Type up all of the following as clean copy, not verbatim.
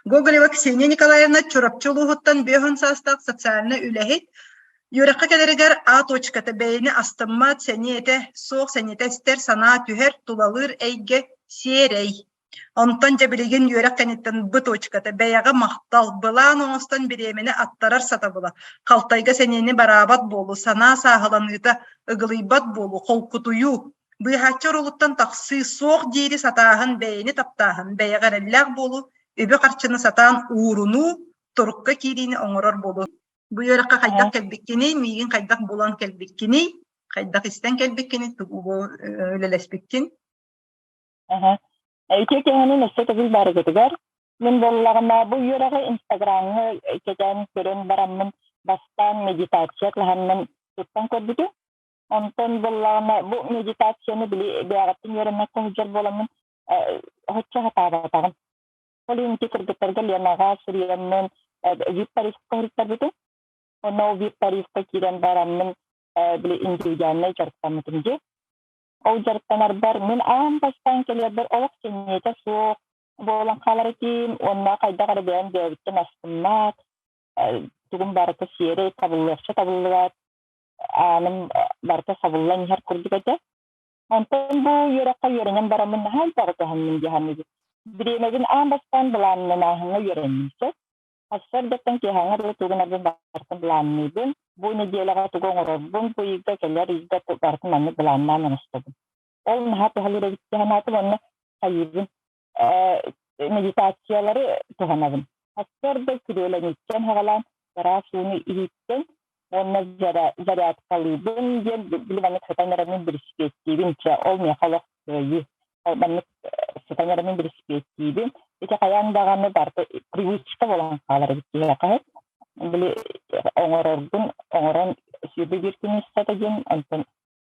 Гоголева Ксения Николаевна Чурапчы улууһуттан 50 саастаах социальнай үлэһит. Үөрэххэ кэлэригэр А точката бэйэни астыммат, сэниэтэ суох, сэниэтэ эстэр, санаа түһэр, тулалыыр эйгэ сиэрэй. Онтон дьэ билигин үөрэх кэнниттэн Б точката бэйэҕэ махтал, былаан оҥостон бириэмэни аттарар сатабыла, халтайга сэниэни бараабат буолуу, санаа сааһыланыыта, ыгылыйбат буолуу, холкутуйуу, Быыһааччы оруолуттан тахсыы, суох диири сатааһын, бэйэни таптааһын, бэйэҕэ эрэллээх буолуу, үбү-харчыны сатаан уурунуу, турукка киириини оҥорор буолуу. Бу үөрэххэ хайдах кэлбиккиний, миигин хайдах булан кэлбиккиний, хайдах истэн кэлбиккиний, тугу үлэлэспиккин? Аха. Ити киһини өссө төгүл барыгытыгар мин буоллаҕына бу үөрэҕи Инстаграмҥа кэтээн көрөн бараммын бастаан медитация кыһаннын туттан көрбүтүм. Онтон буоллаҕына бу медитацияны били бэйэҕиттэн үөрэммэккэ сылдьар буоламмын оччо сатаабатаҕым. Ол иһин ити кыргыттарга Ленаҕа суруйаммын вип тарифка суруйтарбытым. Онно ол вип тарифка киирэн бараммын били индивидуальнай дьарыктаммытым дии. Ол дьарыктанарбар мин аан бастаан кэлэрбэр олох сэниэтэ суох буолан хаалар этим уонна хайдах эрэ бэйэм бэйэбиттэн астыммат, тугум барыта сиэрэй табыллыахча табыллыбат ааным барыта сабыллан иһэр курдук этэ. Онтон бу үөрэххэ үөрэнэн бараммын наһаа элбэҕи туһанным дии саныыбын. Бириэмэбин аан бастаан былааннанааһыҥҥа үөрэнним сөп. Сарсыардаттан киэһээҥҥэ дылы тугу гынарбын барытын былаанныыбын. Бу нэдиэлэҕэ тугу оҥорорбун, бу ыйга, кэлэр ыйга барытын маннык былааннаан оҥостобун. Ол наһаа туһалыыр эбит дии санаатым уонна хайыыбын медитациялары туһанабын. Сарсыарда күрүөлэнииттэн саҕалаан ыраас ууну иһииттэн уонна зарядкалыыбын диэн били маннык сытан эрэммин билисипиэттиибин чэ ол миэхэ олох кыайыы ол маннык сытан эрэммин билисипиэттиибин ити хайаан даҕаны барыта привычка буолан хаалар эбит киһиэхэ били оҥороргун оҥорон 21 күн устата диэн онтон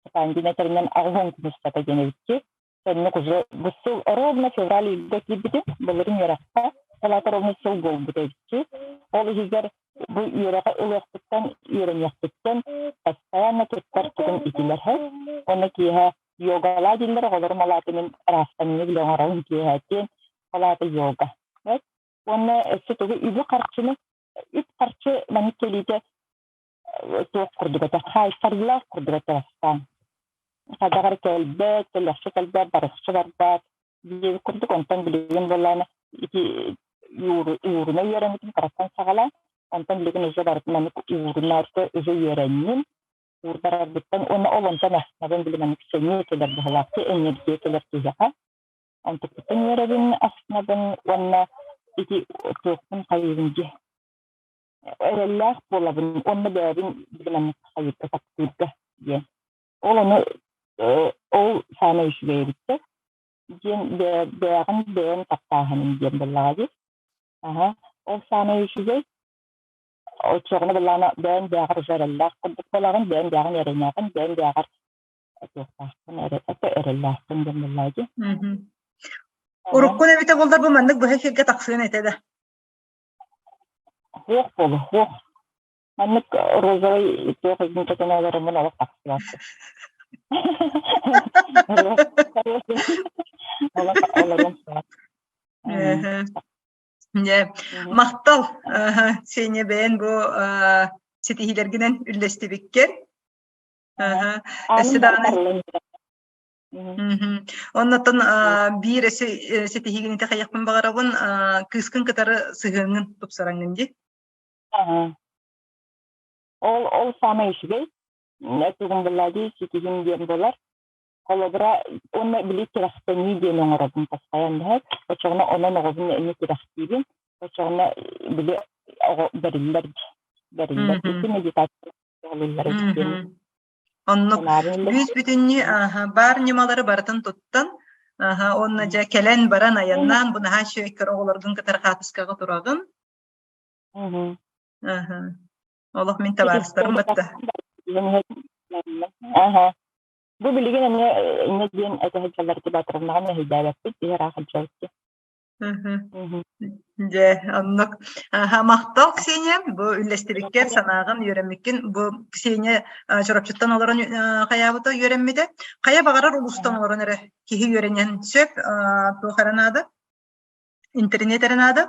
сатаан диэн этэринэн 80 күн устата диэн эбит Соннук уже бу сыл ровно февраль ыйга киирбитим, былырыын үөрэххэ, ол аата ровно сыл буолбут эбитчи. Ол иһигэр бу үөрэҕи ылыахпыттан, үөрэниэхпиттэн постоянно туттар тугум итилэр һэ. Уонна киэһэ йогалаа дииллэр, оҕолорум ол аата мин ыраастаныыны билэ оҥоробун киэһээтиэн, ол аата йога. Уонна өссө тугу үбү-харчыны, үп-харчы маннык кэлиитэ туох курдук этэ, хаайтарыылаах курдук этэ бастаан. Хайдах эрэ кэлбэт, кэлиэхчэ кэлбэт, барыахча барбат диэбит курдук. Онтон билигин буоллаҕына ити ууруна үөрэммитим кыраттан саҕалаан, онтон билигин уже барытын маннык уурунарга уже үөрэнним. Уурдарарбыттан уонна ол онтон астынабын били маннык сэниэ кэлэр быһыылаах, энергия кэлэр киһиэхэ. Онтукпуттан үөрэбин, астынабын уонна ити туохпун хайыыбын дии эрэллээх буолабын уонна бэйэбин билиммин хайыырга таптыырга диэн. Ол ону ол саамай үчүгэй эбит диэн бэйэҕин бэйэҥ таптааһыным диэн буоллаҕа дии. Аһа, ол саамай үчүгэй. Оччоҕуна былаана бэйэҥ бэйэҕэр уже эрэллээх курдук буолаҕын, бэйэҥ бэйэҕин эрэнэҕин, бэйэҥ бэйэҕэр туохтааххын эрэ эрэллээххин диэн буоллаҕа дии. Уруккун эбитэ буоллар бу маннык быһа эфиргэ тахсыан этэ да. Суох буолуо, суох. Маннык розовай туох игин кэтэн олороммун олох тахсыбаппын. Олох олоруом суоҕа. Дьэ, махтал, Сеня бэйэн бу ситиһиилэргинэн үллэстибиккэр. Өссө даҕаны Оннотон биир өссө ситиһиигин ити хайыахпын баҕарабын, кыыскын кытары сыһыаҥҥын тупсараҥҥын дии. Ол ол саамай үчүгэй. Тугум буолла дии, ситиһиим диэн буолар. Холобура, уонна били тирэхтэнии диэн оҥоробун постоянно дэһэр. Оччоҕуна онон оҕобун эмиэ тирэхтиибин. Оччоҕуна били оҕо бэриллэр бэриллэр. Ити медитация оҕолуллар эбит диэн Оннук бүүс-бүтүннүү баар ньымалары барытын туттан, уонна дьэ кэлэн баран айаннаан бу наһаа үчүгэй кыра оҕолоргун кытары хаартыскаҕа тураҕын. Олох мин табаарыстарым батта. Бу билигин эмиэ инньэ диэн этэ сылдьаллар Тибатровнаҕа мэһэйдээбэппит, биһи ыраах сылдьабыт Дьэ, оннук. Махтал, Ксения, бу үллэстибиккэр санааҕын үөрэммиккин. Бу Ксения Чурапчыттан олорон хайаабыта үөрэммитэ. Хайа баҕарар улуустан олорон эрэ киһи үөрэниэн сөп, туох эрэ наада, интернет эрэ наада.